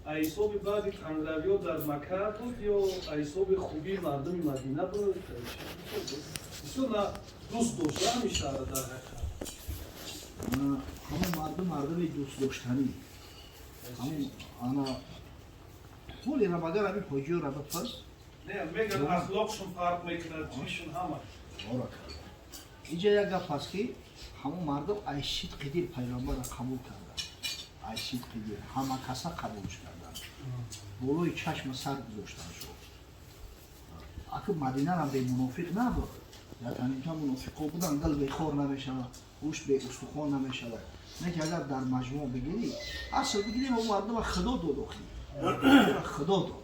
Ҳисоби баъди тангравиҳо дар Макка буд ё ҳисоби хубии мардуми Мадина буд? Бисёр на дӯст дошта ҳамин шаҳра дар ҳақиқат. Ҳамон мардум мардуми дӯстдоштанӣ. Ҳамон ана ҳолера магар ҳамин ҳоҷиёра бипурс. Не, меган, ахлоқшон фарқ мекунад, чишон, ҳама. Боракалло. Инҷа як гап ҳаст, ки ҳамон мардум ай сидқи дил пайғамбарро қабул карданд. Ай сидқи дил ҳама каса қабулш карданд, болои чашма сар гузоштанд. Шуд, аки Мадинарам бемунофиқ набуд. Ятанинка мунофиқо буданд, дил бехор намешавад, гӯшт беустухон намешавад. Не ки агар дар маҷмӯъ бигирӣ, асл бигирем, он мардума Худо дод, охи Худо дод.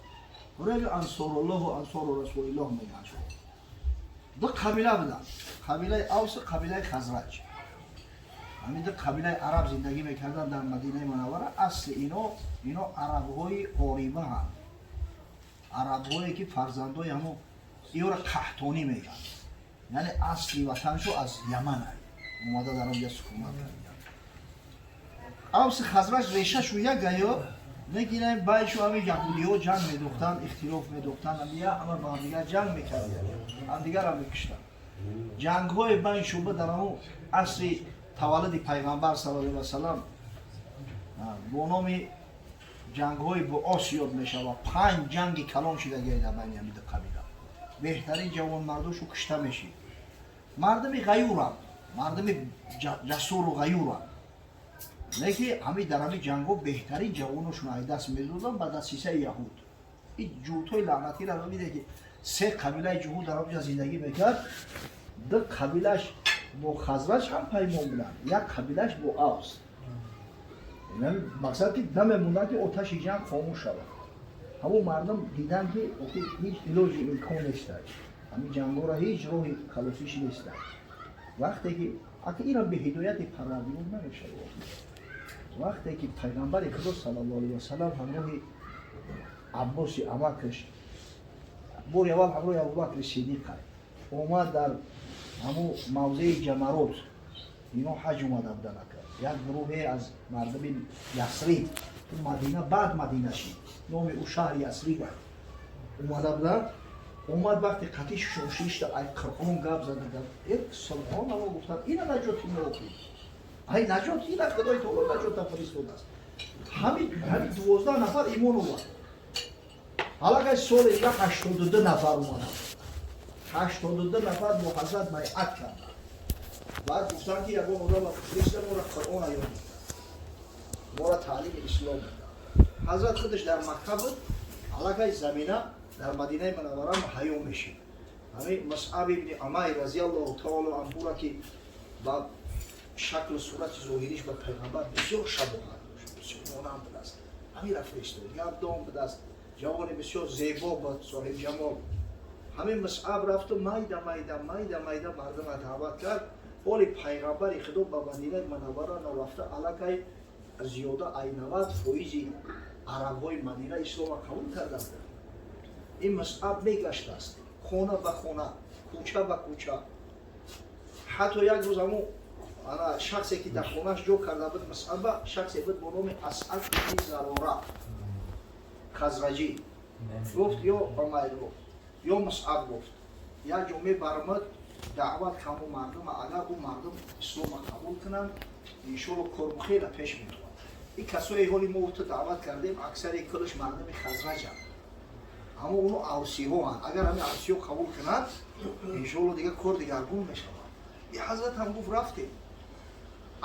Ораби ансоруллоҳу ансору расулиллоҳ мегӯянд. Шуд, ду қабила буданд: қабилаи Авс, қабилаи Хазраҷ. Ҳамин ду қабилаи араб зиндагӣ мекарданд дар Мадинаи Мунаввара. Асли ино арабҳои орибаанд, арабҳое ки фарзандои ҳамон иёра қаҳтонӣ мегӯянд, яъне асли ватаншо аз Яман омада, дар онҷа сукунат карданд. Авси Хазраҷ решашу як гаё мегирем, байшу ҳамин яҳудиҳо ҷанг медохтанд, ихтилоф медохтанд, ҳамдига ҳама ба ҳамдигар ҷанг мекарданд, ҳамдигарро мекуштанд. Ҷангҳои байн шуба дар ҳамон асри таваллуди пайғамбар саллаллоҳу алайҳи васалам бо номи ҷангҳои Буос ёд мешавад. Панҷ ҷанги калон шидагиай дар байни ҳамин ду қабила. Беҳтарин ҷавонмардошу кушта мешид. Мардуми ғаюрам, мардуми ҷасуру ғаюрам, леки ҳамин дар ҳамин ҷангҳо беҳтарин ҷавоношон ай даст медоданд ба дастисаи яҳуд. Ин ҷуҳудҳои лаънатиро бибиде, ки се қабилаи ҷуҳуд дар онҷа зиндагӣ мекард. Ду қабилаш бо Хазраҷ ҳам паймон буданд, як қабилаш бо Авс. Мақсад ки намемонданд, ки оташи ҷанг хомӯш шавад. Ҳамон мардум диданд, ки ҳеҷ илоҷи имкон неста, ҳамин ҷангҳоро ҳеҷ роҳи халосиш неста. Вақте ки ака ира бе ҳидояти Парвардигор намешавад. Вақте ки пайғамбари Худо саллаллоҳу алайҳи васалам ҳамроҳи Аббоси амакаш бори аввал ҳамроҳи Абубакри Сиддиқ омад дар ҳамун мавзеи Ҷамарот, ино ҳаҷ омада буданд, ака як гурӯҳе аз мардуми Ясриб, Мадина баъд Мадина шид, номи ӯ шаҳри Ясриб, омада буданд. Омад, вақте қатъи шошишта ай Қуръон гап зада гап, э, субҳоналло, гуфтанд, ина наҷоти мо, ай наҷот, ина Худои таоло наҷота фиристодааст. Ҳамин 12 нафар имон овард. Ҳалакай соли дига 82 нафар омаданд. 82 нафар бо ҳазрат байъат карданд. Баъд гуфтанд, ки ягон одама фириста, мора Қуръона ёд медад, мора таълими ислом медад. Ҳазрат худаш дар Макка буд, ҳалакай замина дар Мадинаи Мунаввара муҳайё мешид. Ҳамин Мусъаб ибни Умайр разиаллоҳу таоло анҳура, ки ба шаклу сурати зоҳириш ба пайғамбар бисёр шабоҳат дошт, бисёр монанд будааст, ҳамира фиристод. Гапдон будааст, ҷавони бисёр зебо буд, соҳибҷамол. Ҳамин Мусъаб рафту майда майда майда майда мардума даъват кард. Ҳоли пайғамбари Худо ба Мадинаи Мунаввара нарафта, аллакай зиёда ай 90 фоизи арабҳои Мадина ислома қабул карда буданд. Ин Мусъаб мегаштааст хона ба хона, кӯча ба кӯча. Ҳатто як рӯз ҳамун ана шахсе, ки дар хонааш ҷо карда буд Мусъаба, шахсе буд бо номи Асъад ибни Зарора Хазраҷӣ, гуфт: «Ё Умайр», гуфт, «ё Мусъаб», гуфт, «як ҷо мебарамад, даъват каму мардума, агар ӯ мардум ислома қабул кунанд, иншоалло кору хеле пеш меравад. Ин касое ҳоли мо ту даъват кардем, аксари кулш мардуми хазраҷанд, аммо оно авсиҳоанд. Агар ҳамин авсиҳо қабул кунанд, иншоалло дигар кор дигаргун мешавад». И ҳазрат ҳам гуфт: «Рафтем».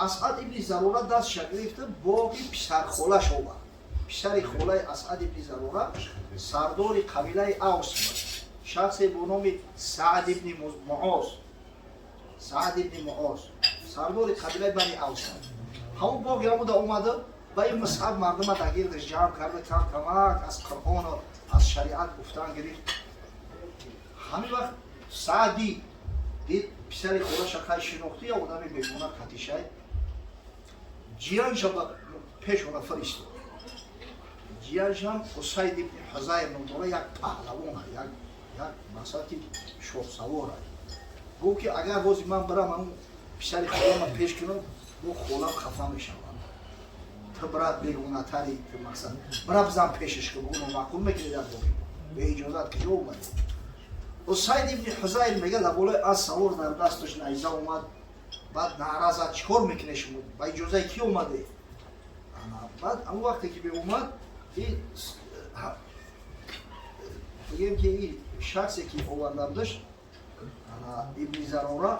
Асъад ибни Зарора дастша гирифта, боғи писархолаш овард. Писари холаи Асъад ибни Зарора сардори қабилаи Авс буд, шахсе бо номи Саад ибни Муоз. Саад ибни Муоз сардори қабилаи Бани Авс буд. Ҳамон боғи ҳамуда омада, ба ин Мусъаб мардума дар гирдаш ҷамъ карда, кам камак аз Қуръону аз шариат гуфтан гирифт. Ҳамин вақт Саади дид писари холаша, қай шинохту, я одами бегона қатишай, ҷиянша ба пешона фиристод. Ҷияншам Усайд ибни Ҳузайр ном дора, як паҳлавона, як мақсад ки шоҳсавора. Гуфт, ки агар ҳозир ман барам, ҳамун писари холама пеш кунам, бо холам хафа мешавам. Ту брат бегонатари, ту мақсад. Бира бизан пешаш ки бугу номаъқул мекунӣ дар боғи мо. Бе иҷозат куҷо омадӣ? Усайд ибни Ҳузайр мега лаболои аз савор дар дасташ найза омад, баъд наъра зад, чӣ кор мекунӣ шумо? Ба иҷозаи кӣ омадӣ? Баъд ҳамон вақте ки беомад, бигем ки и шахсе ки оварда будаш Ибни Зарора,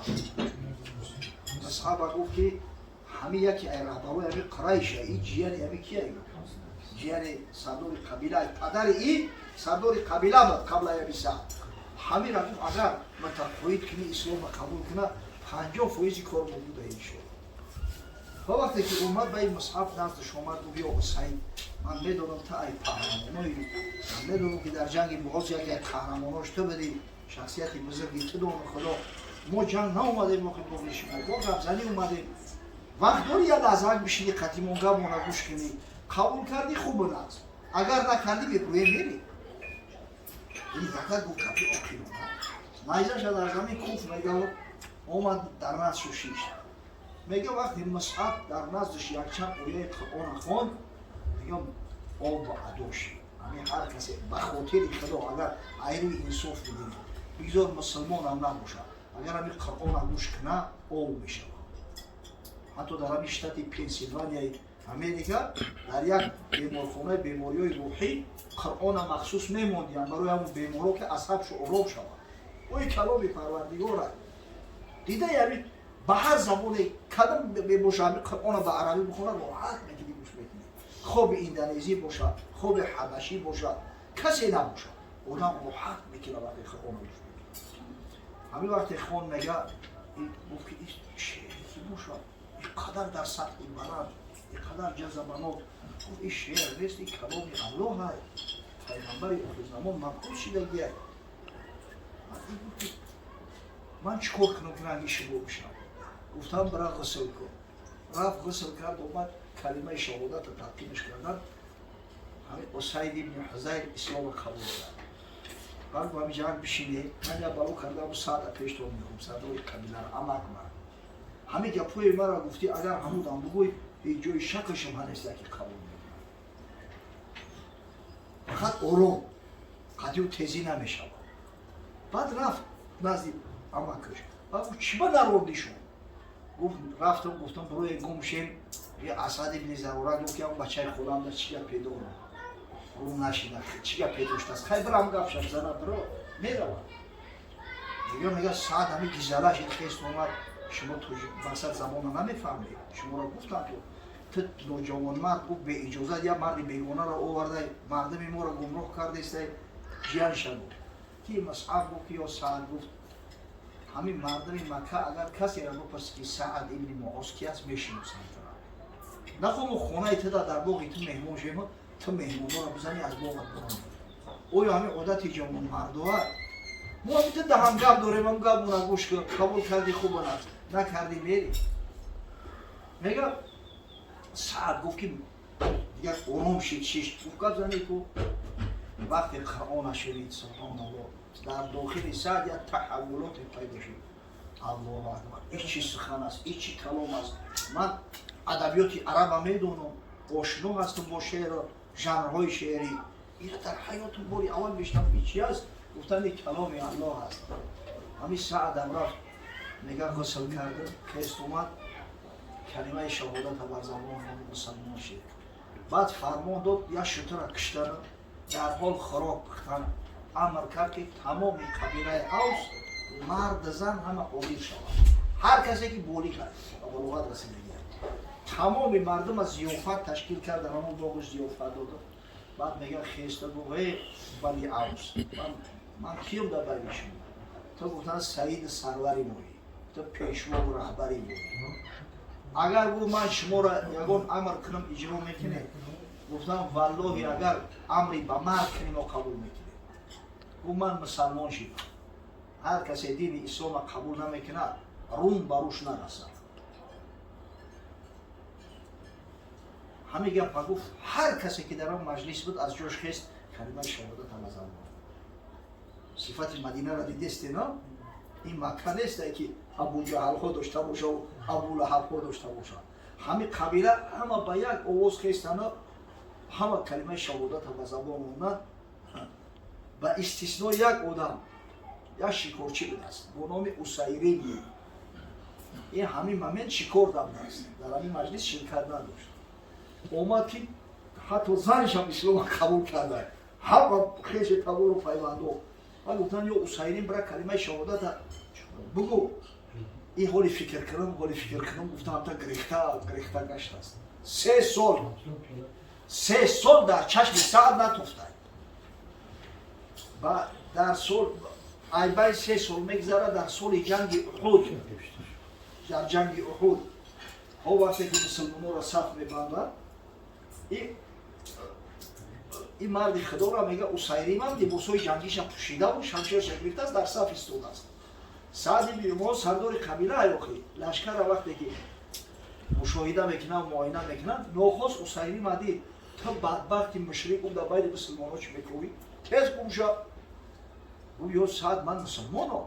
Мусъаба гуфт ки ҳами яке ай раҳбарои ҳами Қурайша, и ҷияни ҳами кия? Ҷияни сардори қабила, падари и сардори қабила буд қабла ҳами Саъд. Ҳамира гуфт, агар мутақоид кунӣ, ислома қабул куна, 50% кор мо буда иншо. Ва вақте ки омад ба ин Мусъаб наздаш омад, гуфт: ё Усайд, ман медонам ту ай паҳлавонои, ман медонам ки дар ҷанги Буғоз яке ай қаҳрамонош ту будӣ, шахсияти бузурги ту дону Худо. Мо ҷанг наомадем, охи боғи шумо, бо гапзанӣ омадем. Вақт дорӣ як лаҳзаак бишинӣ қатимон гапмона гӯш кунӣ? Қабул кардӣ, хуб аст, агар накардӣ, бебрӯе мерӣ. Ин дака гуфт гапи оқилона. Найзаша дар замин куф мега, омад дар наздшу шишт. Мега вақте Мусъаб дар наздаш якчанд ояи Қуръона хонд, мега об адо шид. Ҳамин ҳар касе ба хотири Худо, агар айрӯи инсоф бигирем, бигзор мусулмонам набошад, агар ҳамин Қуръона гӯш куна, об мешавад. Ҳатто дар ҳамин штати Пенсилванияи Америка дар як беморхонаи бемориҳои рӯҳӣ Қуръона махсус мемондиянд барои ҳамон беморҳо, ки асабшу ором шавад. Ои каломи Парвардигора дидаи, ҳамин ба ҳар забоне кадом мебоша, ҳамин Қуръона ба арабӣ бихона, роҳат мекунӣ, гӯш мекунӣ. Хоби индонезӣ бошад, хоби ҳабашӣ бошад, касе набошад, одам роҳат мекунад вақте Қуръона гӯш мекунад. Ҳамин вақте хон, мега гуфт ки ин шеъре ки бошад, ин қадар дар сатҳи баланд, ин қадар ҷазабанок. Гуфт: ин шеър нест, ин каломи Аллоҳ ай, пайғамбари охирзамон мабъус шидагиай. Ман чӣ кор кунам ки ранги шумо бишам? Гуфтам: бира ғусл кун. Рафт, ғусл кард, омад, калимаи шаҳодата талқинаш кардан. Ҳамин Усайд ибни Ҳузайр ислома қабул кард. Баъд гуфт: ҳамин ҷанг бишине, ман як бало кардам, Саъда пештон мехом, сардори қабилара, амак ман. Ҳамин гапҳои маро гуфтӣ, агар ҳамудам бугӯй, ҳеҷ ҷои шакашам ҳанеста ки қабул мекунад. Фақат ором, қатъиу тезӣ намешавад. Баъд рафт назди амакаш. Баъд гуфт: чӣ ба нарондишон? Гуфт: рафтам, гуфтам бироe гум шем, Асад ибни Зарора гуфт ки ам бачаи холам чӣ гапе дорам, рӯ нашида, чӣ гапе доштааст? Хай, бирам гапшам зана, биро меравад. Мега Саъд ҳами гизалаш хест омад: шумо мақсад забона намефаҳмед, шуморо гуфтам ки ту ноҷавонмард, гуфт, беиҷозат як марди бегонаро овардай, мардуми моро гумроҳ кардестай. Ҷиянша гуфт ки Мусъаб гуфт ки ё Саъд, гуфт, ҳамин мардуми Макка агар касеро бипурсӣ ки Саъд ибни Муоз ки аст, мешиносанд тура. Нахо мо хонаи туда дар боғи ту меҳмон шем, ту меҳмонҳоро бизанӣ, аз боғат биронӣ. Оё ҳамин одати ҷавонмардоа? Мо ҳамин ту даҳам гап дорем, ҳам гапмона гӯш кун, қабул кардӣ, хуб аст, накардӣ, мери. Мега Саъд гуфт ки дигар ором шид, шишт, гуфт: гап занӣ ку. Вақте Қуръона шунид, субҳоналлоҳ, дар дохили Саъд як таҳаввулоте пайдо шуд. Аллоҳу акбар, ин чӣ сухан аст, ин чӣ калом аст? Ман адабиёти араба медонам, ошно ҳастам бо шеъру жанрҳои шеърӣ, ина дар ҳаётум бори аввал мешунавам, ин чи аст? Гуфтани каломи Аллоҳ аст. Ҳамин Саъдам рафт, мега ғусл кард, хест, омад, калимаи шаҳодата бар забон, мусалмон шид. Баъд фармон дод, як шутура киштану дар ҳол хӯрок пухтан, амр кард ки тамоми қабилаи Авс, мард, зан, ҳама ҳозир шаванд, ҳар касе ки болиғ аст, ба балоғат расидагиаст. Тамоми мардума зиёфат ташкил кард, дар ҳамон боғш зиёфат дода. Баъд мега хеста гуфт: э бани Авс, ман киём дар байни шумо? То гуфтан: саиди сарвари моӣ, ту пешвову раҳбари моӣ. Агар, гуфт, ман шуморо ягон амр кунам, иҷро мекунед? Гуфтам: валлоҳи, агар амри ба марг кунӣ, мо қабул мекунем. Гуфт: ман мусалмон шидам, ҳар касе дини ислома қабул намекунад, рум ба руш нарасад. Ҳамин гапа гуфт, ҳар касе ки дар он маҷлис буд, аз ҷош хест, калимаи шаҳодат назар буд. Сифати Мадинаро дидесте, на ин Макка несте ки Абуҷаҳалҳо дошта боша, абулаҳабҳо дошта бошад. Ҳамин қабила ҳама ба як овоз хестана, ҳама калимаи шаҳодата ба забон монда, ба истисно як одам, як шикорчӣ будааст бо номи Усайрим. Ин ҳамин момент шикор будааст, дар ҳамин маҷлис ширкат надошт. Омад ки ҳатто занишам ислома қабул карда, ҳама хеши табору пайвандо. Ва гуфтан: «Ё Усайрим, бира, калимаи шаҳодата бугӯ». Ин ҳоли фикр кунам, ҳоли фикр кунам, гуфтам, ҳамта гирехта гирехта гаштааст. 3 сол, 3 сол дар чашми Саъд натофтай. Ба дар сол айбай 3 сол мегзара, дар соли ҷанги Уҳуд, дар ҷанги Уҳуд ҳо, вақте ки мусулмононро саф мебандад, ин марди худоро мега, Усайримам либосҳои ҷангиша пӯшидаву шамшерша гирифтааст, дар саф истодааст. Саъд ибни Муоз, сардори қабила, охи лашкара вақте ки мушоҳида мекунад, муоина мекунад, нохост Усайрима дид. «Ту бадбахти мушрик, ум дар байни мусулмонҳо чӣ мекунӣ? Тез гум ша!» Гуфт: «Ё Саъд, ман мусулмонам».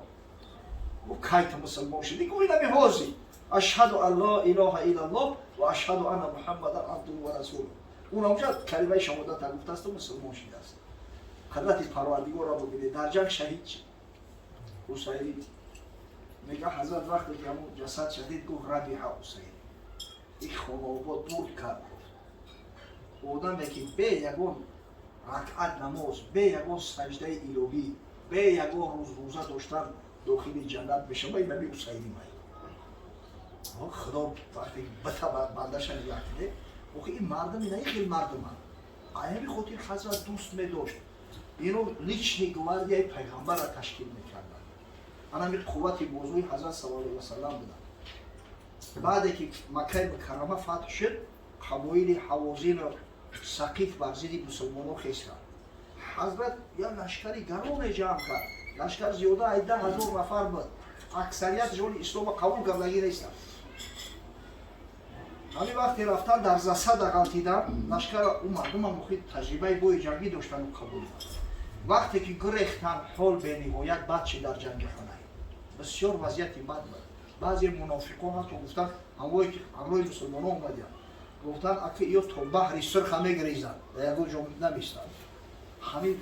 Гуфт: «Кай ту мусулмон шудӣ?» Гуфт: «Инами ҳозир, ашҳаду ан ло илоҳа иллаллоҳ ва ашҳаду анна Муҳаммадан абдуҳу ва расулуҳ». Унамҷа калимаи шаҳодата гуфтасту мусулмон шудааст. Қадрати Парвардигорро бубинед, дар ҷанг шаҳид шид Усайрим. Мега, ҳазрат вақте ки ҳамун ҷасад шадид, гуфт: «Рабиҳа Усайрим», ин хонаобод бурд кард. Гуфт: «Одаме ки бе ягон ракъат намоз, бе ягон саҷдаи илоҳӣ, бе ягон рӯз рӯза доштан дохили ҷаннат мешава, ин ҳами Усайримай». Худо вақте бита бандаша нигоҳ киде, охи ин мардум ина хел мардуманд. Аями хотир ҳазрат дӯст медошт ино, личный гвардияи пайғамбарра ташкил мекарданд, анами қуввати бозуи ҳазрат саллаллоҳу алайҳи васалам буданд. Баъде ки Маккаи Мукаррама фатҳ шуд, қабоили Ҳавозину Сақиф бар зидди мусулмонон хестанд. Ҳазрат як лашкари гароне ҷамъ кард. Лашкар зиёда аз 10 000 нафар буд, аксарият жони ислома қабул кардагӣ нестанд. Ҳамин вақте рафтан, дар засада ғалтидан лашкара. Ӯ мардумам охи таҷрибаи бои ҷангӣ доштану қабул. Вақте ки гурехтан, ҳол бениҳоят бад шид. Дар ҷанги Ҳунайн бисёр вазъияти бад буд. Баъзе мунофиқон ҳатто гуфтан, ҳамвое ки ҳамроҳи мусулмонон омадиянд, гуфтан: «Аки ё то баҳри Сурха мегрезанд, дар ягон ҷо намистанд». Ҳамин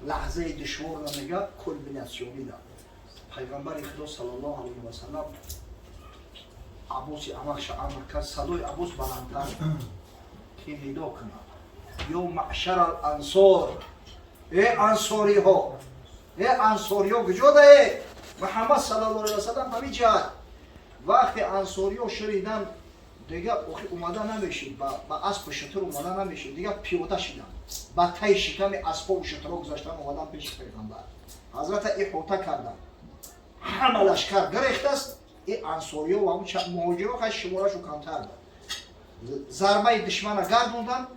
лаҳзаи душворро, мега, кульминатсионӣ да пайғамбари Худо саллаллоҳу алайҳи васалам Аббоси амакша амр кард, садои Аббос баландтар ки нидо кунад: «Ё маъшара ансор, э ансориҳо, э ансориҳо, куҷо дае? Муҳаммад саллаллоҳу алайҳи васалам ҳамин ҷиҳат». Вақте ансориҳо шунидан, дига охи омада намешид, ба аспу шутур омада намешид, дига пиёда шидан, ба таи шиками аспову шутурҳо гузаштан, омадан пеши пайғамбар. Ҳазрата иҳота кардан. Ҳама лашкар гирехтааст, и ансориҳо ва муҳоҷиро хай шуморашу камтар буд. Зарбаи душмана гардондан,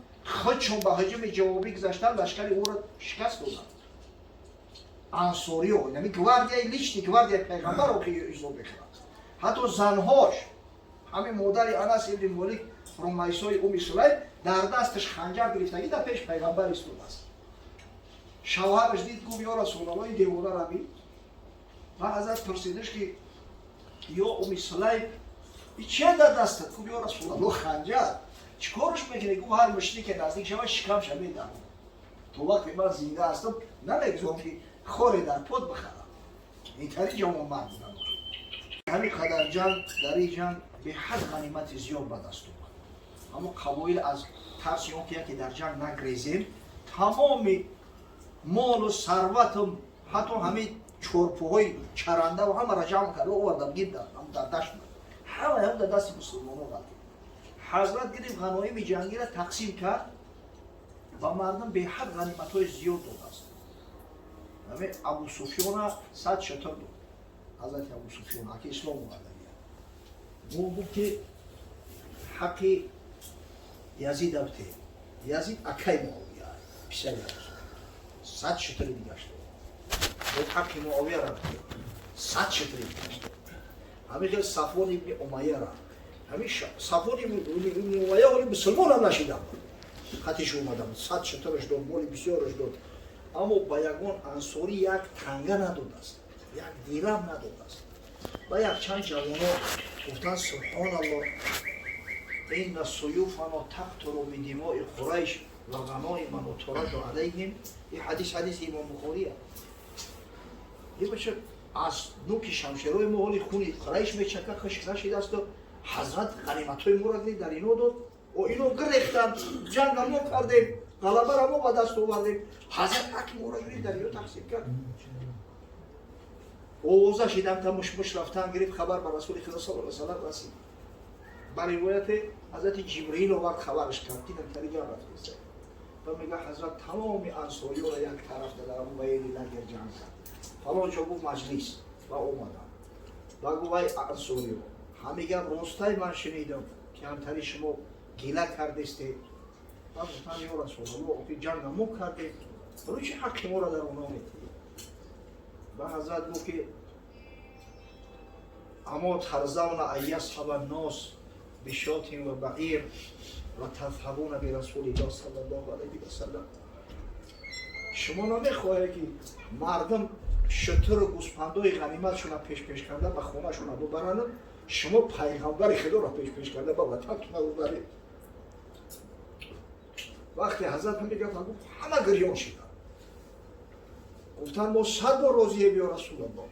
худшон ба ҳуҷуми ҷавобӣ гузаштан, лашкари ӯро шикаст доданд ансориҳо. Инами гвардияи, личный гвардияи пайғамбар охи ҳисоб мекунад. Ҳатто занҳош, ҳамин модари Анас ибни Молик, Румайсои Уми Сулайм, дар дасташ ханҷар гирифтагӣ дар пеш пайғамбар истодааст. Шавҳараш дид, гуфт: «Ё Расулалло, ин девона бин». Ва ҳазрат пурсидаш ки: «Ё Уми Сулайм, и чия дар дастат?» Гуфт: «Ё Расулалло, ханҷар». «Чӣ корш мекунӣ?» Гуфт: «Ҳар мушрике наздик шава, шикамша медарам. То вақте ман зинда ҳастам, намегузорам ки хоре дар под бихарам». Интари ҷавонмард будам. Ҳамин қадар ҷанг, дар ин ҷанг беҳад ғанимати зиёд ба даст омад. Аммо қабоил аз тарси он ки яке дар ҷанг нагрезем, тамоми молу сарвату ҳатто ҳамин чорпоҳои чарандаву ҳамаро ҷамъ карда овардам, гирдам дар дашт, ҳама ҳам дар дасти мусулмонон ғалтид. Ҳазрат гирифт, ғаноими ҷангиро тақсим кард ба мардум, беҳад ғаниматҳои зиёд додааст. Ҳамин Абу Суфёна 100 шутур дод. Ҳазрати Абу Суфён аки ислом овардагия. Ӯ гуфт ки ҳаққи Язид абте, Язид акай Муовия, писари Абу Суфён, 100 шутури дигаш дод. Гуфт: «Ҳаққи Муовияра бте», 100 шутури дигаш дод. Ҳамин хел Сафвон ибни Умайяра. Ҳамин Сафвон ибни Умайя ҳоли мусулмонам нашидам, хатиш омадам, 100 шутураш дод, моли бисёраш дод, аммо ба ягон ансорӣ як танга надодааст, як дирам надодааст. Ва якчанд ҷавоно гуфтанд: «Субҳоналлоҳ». Инна суюфано тақтуру бидимои Қурайш ва ғаноимано турадду алайҳим. Ин ҳадис ҳадиси Имом Бухория. Аз нуки шамшерои мо ҳоли хуни Қурайш мечака, хушк нашидасту ҳазрат ғаниматҳои моро дар ино дод. О ино гирехтанд, ҷанга мо кардем, ғалабаро мо ба даст овардем, ҳазрат ҳаққи моро гирифт, дар ино тақсим кард. Овоза шидам та мушмуш рафтан гирифт, хабар ба Расули Худо саллаллоҳу алайҳи васаллам расид. Ба ривояте ҳазрати Ҷибриил овард, хабараш кард, дидам тари гап рафтеста. Ва мега ҳазрат тамоми ансориёро як тараф дар ҳамон ваели лагер ҷамъ кард. Фалон ҷо гуфт маҷлис ва омаданд. Ва гуфт: вай ансориё, ҳами гап ростай, ман шунидам ки ҳамтари шумо гила кардестед. Ва гуфтанд: ё Расулаллоҳ, охи ҷанга мо кардем, барои чи ҳаққи моро дар онҳо метиҳед? Ва ҳазрат гуфт ки амо тарзавна ан ясҳаба ннос бишотин ва баир ва тазҳабуна бирасулиллоҳ саллаллоҳу алайҳи васаллам. Шумо намехоҳед ки мардум шутуру гӯспандои ғаниматшона пешпеш карда ба хонашона бубаранд, шумо пайғамбари Худоро пешпеш карда ба ватантона бубаред? Вақте ҳазрат ҳамин гапа гуфт, ҳама гирён шиданд, гуфтанд: мо 100 бор розием, ё Расулаллоҳ.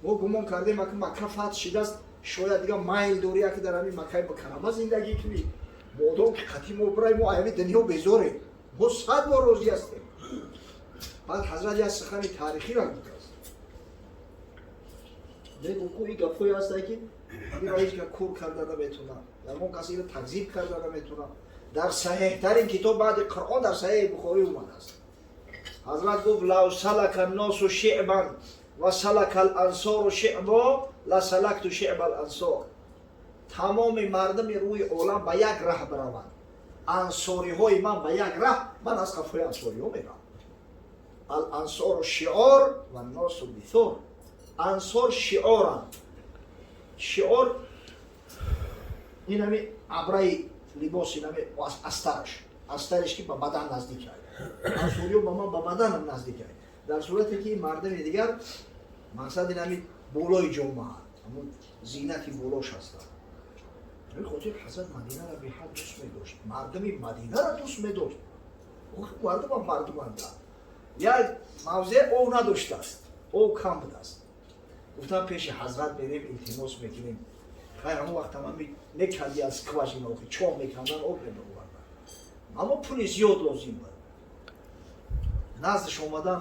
Мо гумон кардем, аки Макка фатҳ шидааст, шояд дига майл дорӣ, аки дар ҳамин Маккаи Мукаррама зиндагӣ кунӣ. Модом ки қатъи мо бирай, мо аями дунё безорем, мо 100 бор розӣ ҳастем. Баъд ҳазрат як сухани таърихиро гуфтааст, мегӯ ку ин гапҳое ҳастае ки инро ҳеҷ ка кур карда наметунам, ягон кас инро такзиб карда наметунам. Дар саҳеҳтарин китоб баъди Қуръон, дар Саҳеҳи Бухорӣ омадааст. Ҳазрат гуфт: лав салака нносу шиъбан ва салака алансору шиъбо ла салакту шиъба алансор. Тамоми мардуми рӯи олам ба як раҳ бираванд, ансориҳои ман ба як раҳ, ман аз қафои ансориҳо меравам. Алансору шиор ва нносу бисор. Ансор шиоранд. Шиор ин ҳами абраи либос, ин ҳами астараш, астареш ки ба бадан наздик ай. Ансориё ба ман ба баданам наздик ай, дар сурате ки мардуми дигар мақсад ин ҳами болои ҷомаа, ҳамун зинати болош ҳастанд. Ҳамин хотир ҳазрат Мадинаро беҳад дӯст медошт, мардуми Мадинаро дӯст медошт. Мардумам мардуманда. Як мавзеъ ов надоштааст, ов кам будааст. Гуфтам: пеши ҳазрат мерем, илтимос мекунем. Хай, ҳамон вақт ҳама мекарди аз скважина, охи чоҳ мекандан, об мебаровардан, аммо пули зиёд лозим буд. Наздаш омадан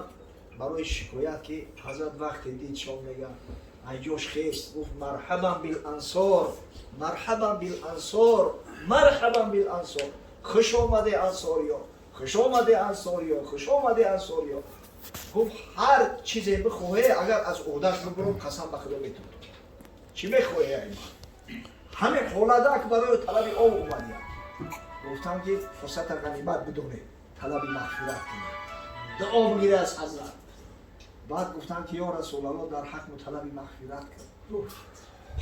барои шикоят, ки ҳазрат вақте дид шон, мега, айҷош хест, гуфт: марҳабан билансор, марҳабан билансор, марҳабан билансор, хуш омаде, ансориё, хуш омаде, ансориё, хуш омаде, ансориё. Гуфт: ҳар чизе бихоҳе, агар аз ӯҳдаш бибурам, қасам ба Худо, метавонам. Чӣ мехоҳе ай ман? Ҳамин ҳолада ки барои талаби об омадиям. Гуфтам ки фурсата ғанимат бидонед, талаби мағфират кунед, дуо бигире аз ҳазрат. Баъд гуфтам ки ё Расулаллоҳ, дар ҳақму талаби мағфират кун.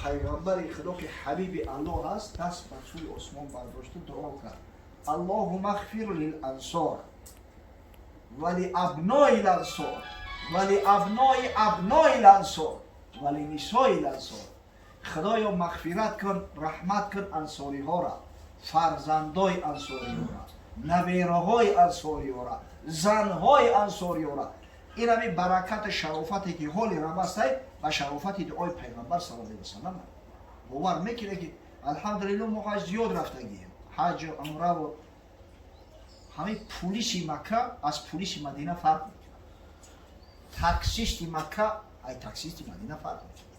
Пайғамбари Худо, ки ҳабиби Аллоҳ аст, даст ба сӯи осмон бардошта дуо кард: аллоҳума ғфир лилансор ва лиабнои лансор ва лиабнои абнои лансор ва линисои лансор. Худоё, мағфират кун, раҳмат кун ансориҳоро, фарзандои ансориҳоро, набераҳои ансориҳоро, занҳои ансориҳоро. Ин ҳами баракату шарофате ки ҳоли рамастай ба шарофати дуои пайғамбар саллаллоҳу алайҳи васаллам. Бовар мекунед ки алҳамдулилло мо ҳаҷ зиёд рафтагием, ҳаҷу умраву ҳамин. Пулиси Макка аз пулиси Мадина фарқ мекунад, таксисти Макка ай таксисти Мадина фарқ мекунад,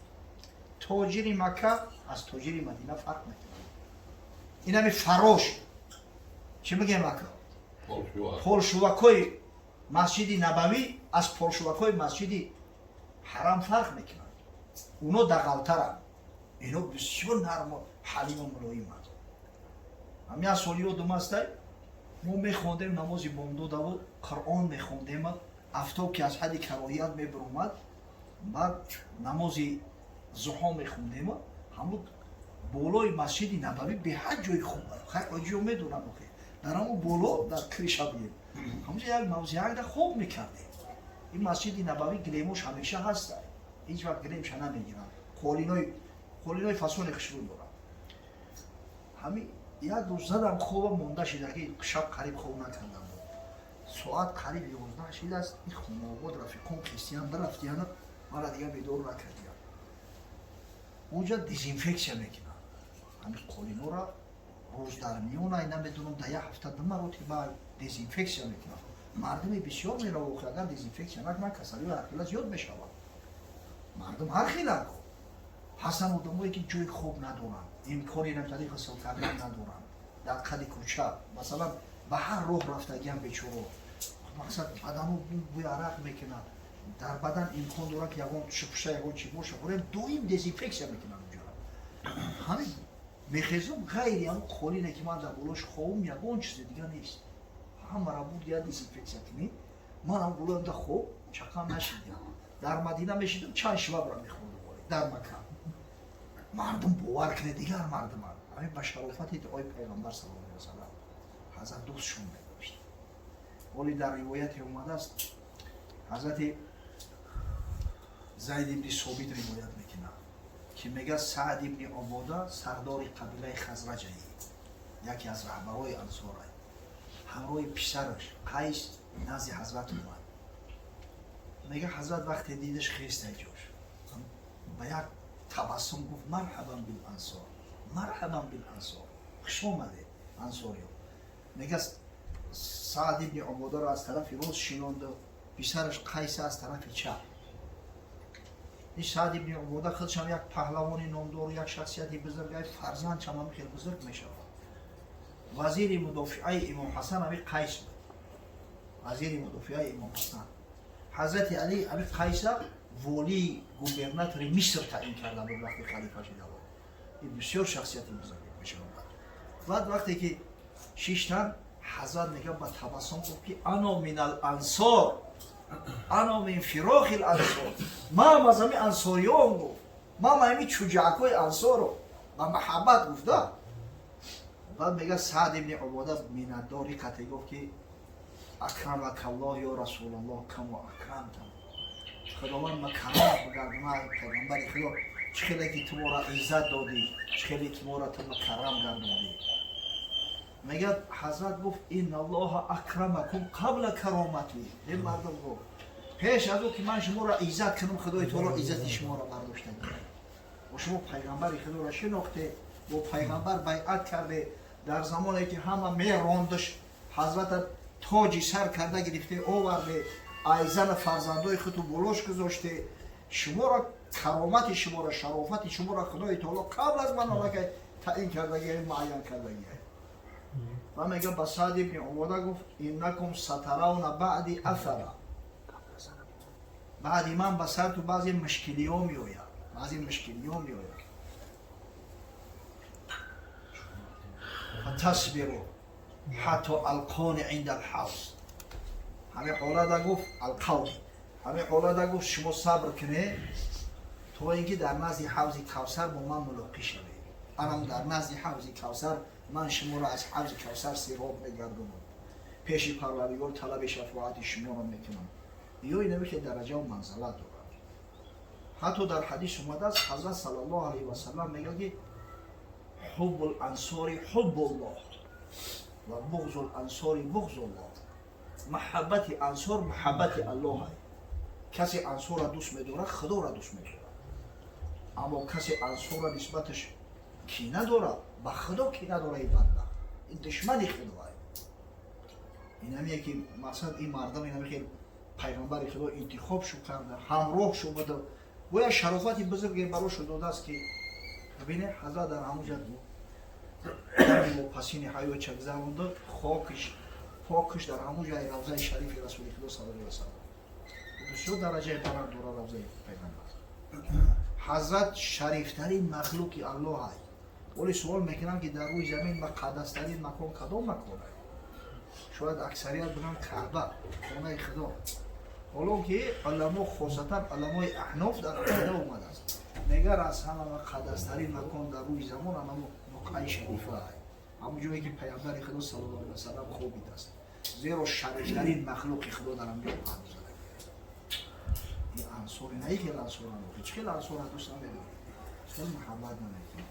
тоҷири Макка аз тоҷири Мадина фарқ мекунад. Ин ҳами фарош, чӣ мегӯем, ака, полшувакҳои Масҷиди Набавӣ аз полшувакҳои Масҷиди Ҳарам фарқ мекунанд. Уно дағалтаранд, ино бисёр нарму ҳалиму мулоиманд. Ҳамин аз соли ёдум астай, мо мехондем намози бомдодаву Қуръон мехондем, афтоб ки аз ҳадди кароҳият мебиромад, баъд намози зуҳо мехондем. Ҳамун болои Масҷиди Набавӣ беҳад ҷои хуб, ҷо медонам, охе, дар ҳамун боло, дар крыша будем, ҳамунҷо як мавзеакда хоб мекардем. Ин Масҷиди Набавӣ гилемош ҳамеша ҳаста, ҳеҷ вақт гилемша намегиранд, қолинои фасони хушрӯ дорад. Ҳамин. Як рӯз задам хоба, монда шида ки шаб қариб хоб накардам. Соат қариб 11 шидааст. Ин Хонобод рафиқон хестиян, бирафтияну мара дигар бедор накардиян. Онҷа дезинфексия мекунанд ҳамин қолинора рӯз дар миёна, намедонам, дар як ҳафта ду маротиба дезинфексия мекунанд. Мардуми бисёр мерава. Агар дезинфексия накунанд, касалиҳои ҳархела зиёд мешавад. Мардум ҳар хеланд, ҳастанд одамое ки ҷои хоб надоранд, имкони намтари ғусл кардан надоранд, дар қади кӯча, масалан, ба ҳар роҳ рафтагиам бечоро. Мақсад, бадану бӯи арақ мекунад, дар бадан имкон дорад ки ягон шупуша, ягон чи боша. Бурем, доим дезинфексия мекунанд унҷоро. Ҳамин мехезум, ғайри ҳамн қолине ки ман дар болош хобум, ягон чизи дига нест. Ҳамара буд я дезинфексия кунӣ. Ман ҳам болоям да хоб чақам нашидям. Дар Мадина мешидам, чанд швабра мехӯрдум. Дар Макка мардум, бовар кунед, дигар мардуманд. Ҳамин ба шарофати дуои Пайғамбар саллаллоҳу алайҳи васалам ҳазрат дӯстшон медошт. Оли дар ривояте омадааст, ҳазрати Зайд ибни Собит ривоят мекунад, ки мегӯяд: Саъд ибни Обода сардори қабилаи Хазраҷаи, яке аз раҳбарои ансорай, ҳамроҳи писараш Қайс назди ҳазрат омад. Мега, ҳазрат вақте дидаш, хестай ҷош, ба як табассум гуфт: «Марҳабан бил ансор, марҳабан бил ансор, хуш омадед, ансориё». Мега, Саъд ибни Ободаро аз тарафи рост шинонду писараш Қайса аз тарафи чап. Ин Саъд ибни Убода худшам як паҳлавони номдору як шахсияти бузург, фарзандшам ҳам хел бузург мешавад. Вазири мудофиаи Имом Ҳасан ами Қайс буд, вазири мудофиаи Имом Ҳасан. Ҳазрати Али ами Қайса волии губернатори Миср таъин карда буд, вақти халифа шида буд. Ин бисёр шахсияти бузург мешавад. Баъд вақте ки шиштан, ҳазрат мега, ба табассум гуфт ки: «Ано минал ансор, ано мин фирохил ансор», ман аз ҳами ансориён, гуфт, ман ҳами чуҷакҳои ансоро ба маҳаббат гуфта. Баъд мега, Саъд ибни Убода миннатдорӣ қатъи гуфт ки: «Акрамакаллоҳ, ё Расулаллоҳ, камо акрамтам», Худованд ма каромат бигардона, Пайғамбари Худо, чӣ хеле ки ту моро иззат додӣ, чӣ хеле ки моро ту мукаррам гардондӣ. Мегӯяд, ҳазрат гуфт: «Инналлоҳа акрамакум қабла каромати», е мардум, гуфт, пеш аз ӯ ки ман шуморо иззат кунам, Худои Таоло иззати шуморо бардошта. Бо шумо Пайғамбари Худоро шинохте, бо Пайғамбар байъат карде, дар замоне ки ҳама мерондаш, ҳазрата тоҷи сар карда гирифте оварде, айзана фарзандои худу болош гузоште. Шуморо, каромати шуморо, шарофати шуморо Худои Таоло қабл аз ман аллакай таъин кардагия, муайян кардагия. Ва мега, ба Саъд ибни Убода гуфт: «Иннакум сатаравна баъди афара», баъди ман ба сарту баъзе мушкилиҳо меояд, баъзе мушкилиҳо меояд. «Фатасбиру ҳатто алқони инда алҳавз», ҳамин ҳолата гуфт, алқавни, ҳамин ҳолата гуфт, шумо сабр кунед то ин ки дар назди ҳавзи Кавсар бо ман мулоқӣ шавед. Анам дар назди ҳавзи Кавсар ман шуморо аз ҳавзи Кавсар сироб мегардонам, пеши Парвардигор талаби шафоати шуморо мекунам. Ё инаме ки дараҷаву манзалат дорад. Ҳатто дар ҳадис омадааст, ҳазрат саллаллоҳу алайҳи васалам мегӯяд ки: «Ҳуббул ансори ҳуббуллоҳ ва буғзул ансори буғзуллоҳ», маҳаббати ансор маҳаббати Аллоҳ. Касе ансорро дӯст медорад, Худоро дӯст медорад, аммо касе ансорро нисбаташ кина дорад, ба Худо кина дорад. Ин бадбахт, ин душмани Худоа. Инамие ки мақсад, ин мардам инаме ки Пайғамбари Худо интихоб шу карда, ҳамроҳ шу буда, бояд шарофати бузурге барошу додааст ки бибине, ҳазрат дар ҳамон ҷа пасини ҳаёт чагзаронда, хокиш покиш дар ҳамон ҷай равзаи шарифи Расули Худо саллаллоҳу алайҳи васаллам. Бисёр дараҷаи баланд дора равзаи Пайғамбар. Ҳазрат шарифтарин махлуқи Аллоҳ ай. Оле суол мекунам ки дар рӯи замин муқаддастарин макон кадом макон ай? Шояд аксарият бигӯянд Каъба, хонаи Худо. Ҳоло ки уламо, хосатан уламои аҳноф, дар ақида омадааст, мегар аз ҳама муқаддастарин макон дар рӯи замон анамо буқъаи шарифа ай, ҳамон ҷое ки Пайғамбари Худо саллаллоҳу алайҳи васаллам хобидааст, зеро шарифтарин махлуқи Худо дар ҳамҷо паҳн зада. Ин ансори на хел ансора, чӣ хел ансора дӯст намедорӣ, хел муҳаббат намекунӣ.